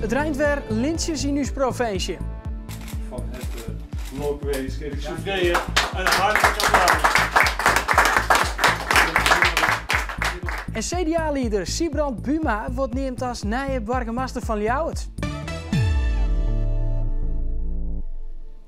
It reint wer lintsjes yn ús provinsje. Fan herte lokwinske ik souffleer en hartlik applaus. En CDA-lieder Sybrand Buma wordt neamd as nije boargemaster fan Ljouwert.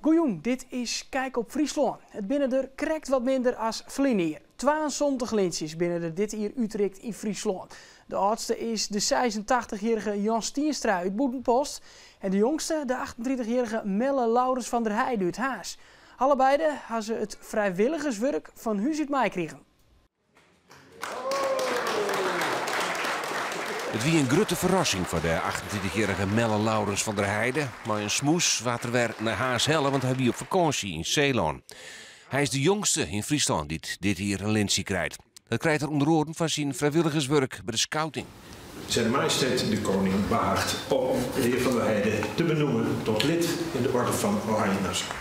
Goejûn, dit is Kijk op Fryslân. It binne der krekt wat minder as ferline jier. 72 lintsjes binne der dit jier útrikt yn Fryslân. De âldste is de 86-jierrige Jan Stienstra út Bûtenpost en de jongste de 38-jierrige Melle Laurens van der Heijden út Harns. Allebeide ha se it frijwilligerswurk fan hús út meikrigen. It wie in grutte ferrassing foar de 38-jierrige Melle Laurens van der Heijden. Mei in smoes waard er wer nei Harns helle, want hy wie op fakânsje yn Seelân. Hy is de jongste yn Fryslân dy't dit jier in lintsje krijt. Dat krijt er ûnder oaren foar syn frijwilligerswurk by de scouting. Zijn Majesteit de Koning behaagt om de heer Van der Heijden te benoemen tot lid in de Orde van Oranje Nassau.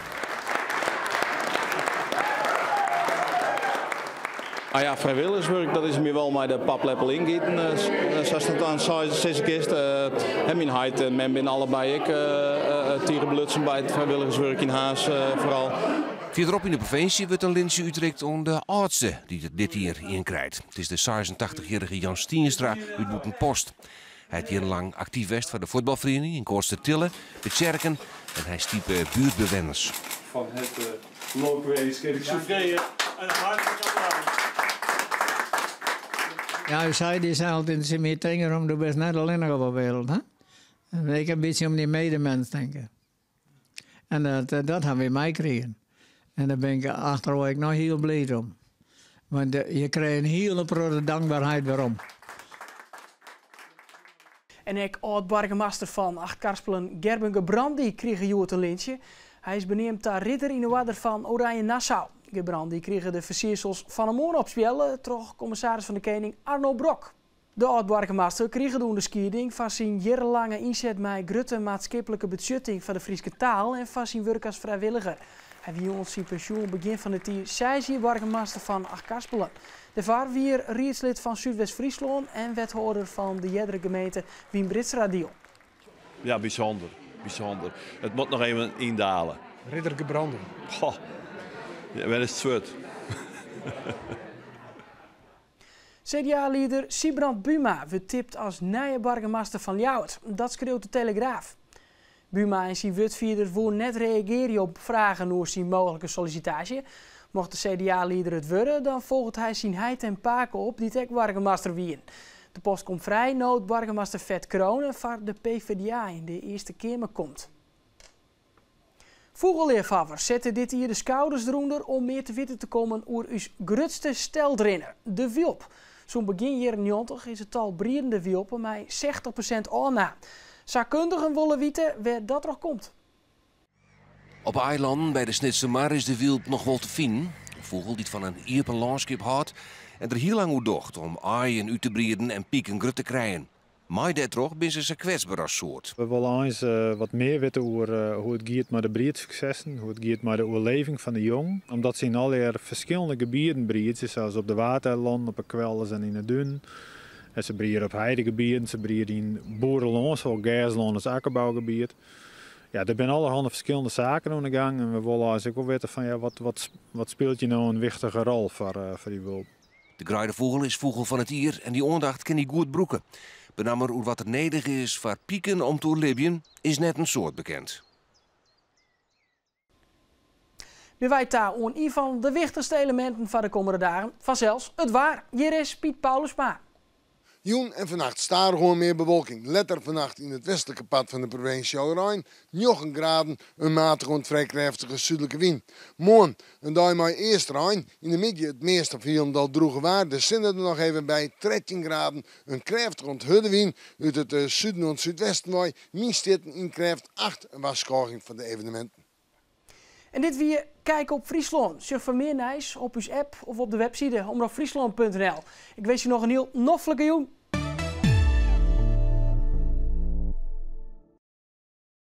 Ah ja, frijwilligerswurk, dat is my wol mei de papleppel yngetten, sa 'st it dan sizze kinst. Myn heit en mem binne allebei ek tige belutsen by it frijwilligerswurk yn Harns foaral. Fierderop yn de provinsje wurdt in lintsje útrikt oan de âldste dy't it dit jier ien krijt. It is de 86-jierrige Jan Stienstra út Bûtenpost. Hy hat jierrenlang aktyf west foar de fuotbalferiening yn Koatstertille, de tsjerken en hy stipe buertbewenners. Fan herte lokwinske ik souffleer en hartlik applaus. Ja, ús heit dy sei altyd tsjin my, tink derom, do bist net allinnich op 'e wereld. Hè? En ek in bytsje om dyn medemens tinke. En dat, dat ha wy meikrigen. En dêr bin ik achterôf ek noch hiel bliid om. Want je krije in hiele protte dankberheid werom. En ek âld-boargemaster fan Achtkarspelen Gerben Gerbrandy krige hjoed in lintsje. Hy is beneamd ta ridder yn 'e oarder fan Oranje Nassau. Gerbrandy krige de fersiersels fan 'e moarn opspjelde troch kommissaris fan de Kening Arno Brok. De âld-boargemaster krige de ûnderskieding foar syn jierrenlange ynset mei grutte maatskiplike betsjutting foar de Fryske taal en foar syn wurk as frijwilliger. Hy wie oant syn pensjoen begjin fan dit jier seis jier boargemaster fan Achtkarspelen. Dêrfoar wie er riedslid fan Súdwest-Fryslân en wethâlder fan de eardere gemeente Wymbritseradiel. Ja, bysûnder. Bysûnder. It moat noch even yndale. Ridder Gerbrandy. Goh, ja, wêr is it swurd? CDA-lieder Sybrand Buma wurdt tipt as nije boargemaster fan Ljouwert. Dat skriuwt de Telegraaf. Buma en syn wurdfierder woe net reagearje op fragen oer syn mooglike sollisitaasje. Mocht de CDA-lieder it wurde, dan folget hy syn heit en pake op dy't ek boargemaster wienen. De post komt frij no't boargemaster Ferd Crone foar de PvdA yn de Earste Keamer komt. Fûgelleafhawwers sette dit jier de skouders derûnder om mear te witten te kommen oer ús grutste steltrinner, de wylp. Sûnt begjin jierren njoggentich is it tal briedende wylpen mei 60% ôfnaam. Saakkundigen wolle witte wêr't dat troch komt. Op eilannen by de Snitsermar is de wylp noch wol te finen. In fûgel dy't fan in iepen lânskip hâldt en der hiel lang oer docht om aaien út te brieden en piken grut te krijen. Mei dêrtroch binne se sa kwetsber as soart. We wolle eins wat mear witte oer hoe it giet mei de briedsuksessen, hoe it giet mei de oerleving fan de jongen. Omdat se yn allegear ferskillende gebieden briedzje, sa as op de Waadeilannen, op de kwelders en yn de dunen. En se briede op heidegebieden, se briede yn boerelân, sawol gerslân as akkerbougebiet. Ja, der binne allerhande ferskillende saken oan de gang en we wolle eins ek wol witte fan ja, wat, wat, wat spilet hjir no in wichtige rol foar, foar dy wulp. De greidefûgel is fûgel fan it jier en dy oandacht kin hy goed brûke. Benammen oer wat der nedich is foar piken om te oerlibjen is net in soad bekend. Binne wy ta oan ien fan de wichtichste eleminten foar de kommende dagen, fansels it waar. Hjir is Piet Paulusma. Jûn en fannacht stadichoan mear bewolking. Letter fannacht yn it westlike part fan de provinsje al rein. 9 graden, in matige oant frij krêftige súdlike wyn. Moarn in dei mei earst rein. Yn de middei it meast of hielendal drûge waar. De sinne der noch even by. 13 graden, in krêftige oant hurde wyn út it suden oant súdwesten wei. Wynstjitten yn krêft 8, in warskôging foar de eveneminten. En dit wie Kijk op Fryslân. Sjoch foar mear nijs op ús app of op de webside omropfryslân.nl. Ik winskje noch in hiel noflike jûn.